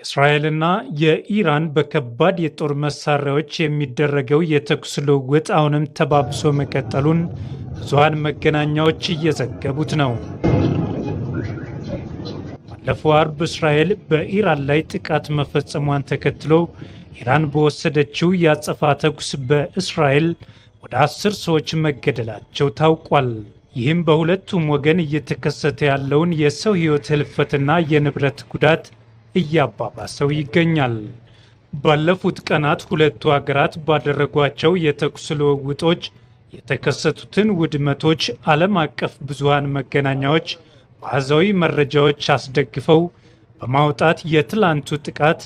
የእስራኤልና የኢራን በከባድ የጦር መሳሪያዎች የሚደረገው የተኩስ ልውውጥ አሁንም ተባብሶ መቀጠሉን ብዙሃን መገናኛዎች እየዘገቡት ነው። ባለፈው አርብ እስራኤል በኢራን ላይ ጥቃት መፈጸሟን ተከትሎ ኢራን በወሰደችው የአጸፋ ተኩስ በእስራኤል ወደ 10 ሰዎች መገደላቸው ታውቋል። ይህም በሁለቱም ወገን እየተከሰተ ያለውን የሰው ሕይወት ህልፈትና የንብረት ጉዳት እያባባሰው ይገኛል። ባለፉት ቀናት ሁለቱ ሀገራት ባደረጓቸው የተኩስ ልውውጦች የተከሰቱትን ውድመቶች ዓለም አቀፍ ብዙሃን መገናኛዎች በአሃዛዊ መረጃዎች አስደግፈው በማውጣት የትላንቱ ጥቃት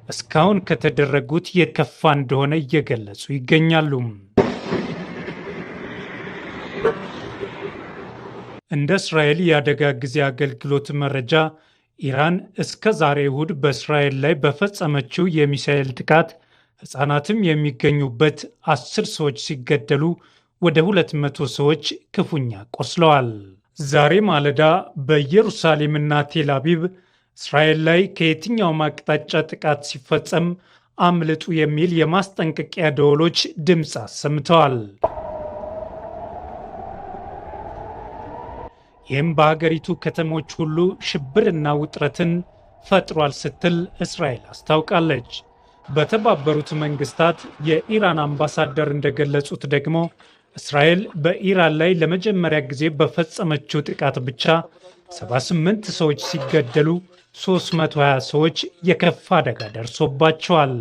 እስካሁን ከተደረጉት የከፋ እንደሆነ እየገለጹ ይገኛሉ። እንደ እስራኤል የአደጋ ጊዜ አገልግሎት መረጃ ኢራን እስከ ዛሬ እሁድ በእስራኤል ላይ በፈጸመችው የሚሳኤል ጥቃት ሕፃናትም የሚገኙበት 10 ሰዎች ሲገደሉ ወደ 200 ሰዎች ክፉኛ ቆስለዋል። ዛሬ ማለዳ በኢየሩሳሌምና ቴል አቪቭ እስራኤል ላይ ከየትኛውም አቅጣጫ ጥቃት ሲፈጸም አምልጡ የሚል የማስጠንቀቂያ ደወሎች ድምፅ አሰምተዋል። ይህም በሀገሪቱ ከተሞች ሁሉ ሽብርና ውጥረትን ፈጥሯል ስትል እስራኤል አስታውቃለች። በተባበሩት መንግስታት የኢራን አምባሳደር እንደገለጹት ደግሞ እስራኤል በኢራን ላይ ለመጀመሪያ ጊዜ በፈጸመችው ጥቃት ብቻ 78 ሰዎች ሲገደሉ 320 ሰዎች የከፋ አደጋ ደርሶባቸዋል።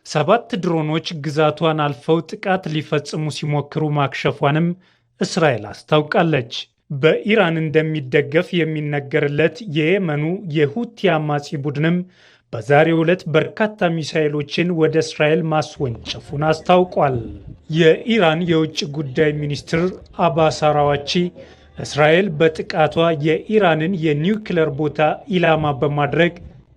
7 ድሮኖች ግዛቷን አልፈው ጥቃት ሊፈጽሙ ሲሞክሩ ማክሸፏንም እስራኤል አስታውቃለች። በኢራን እንደሚደገፍ የሚነገርለት የየመኑ የሁቲ አማጺ ቡድንም በዛሬው ዕለት በርካታ ሚሳኤሎችን ወደ እስራኤል ማስወንጨፉን አስታውቋል። የኢራን የውጭ ጉዳይ ሚኒስትር አባስ አራግቺ እስራኤል በጥቃቷ የኢራንን የኒውክለር ቦታ ኢላማ በማድረግ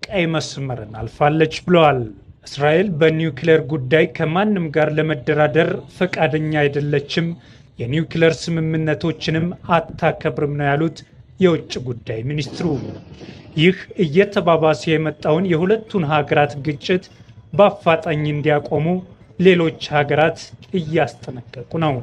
ቀይ መስመርን አልፋለች ብለዋል። እስራኤል በኒውክለር ጉዳይ ከማንም ጋር ለመደራደር ፈቃደኛ አይደለችም፣ የኒውክለር ስምምነቶችንም አታከብርም ነው ያሉት የውጭ ጉዳይ ሚኒስትሩ። ይህ እየተባባሰ የመጣውን የሁለቱን ሀገራት ግጭት በአፋጣኝ እንዲያቆሙ ሌሎች ሀገራት እያስጠነቀቁ ነው።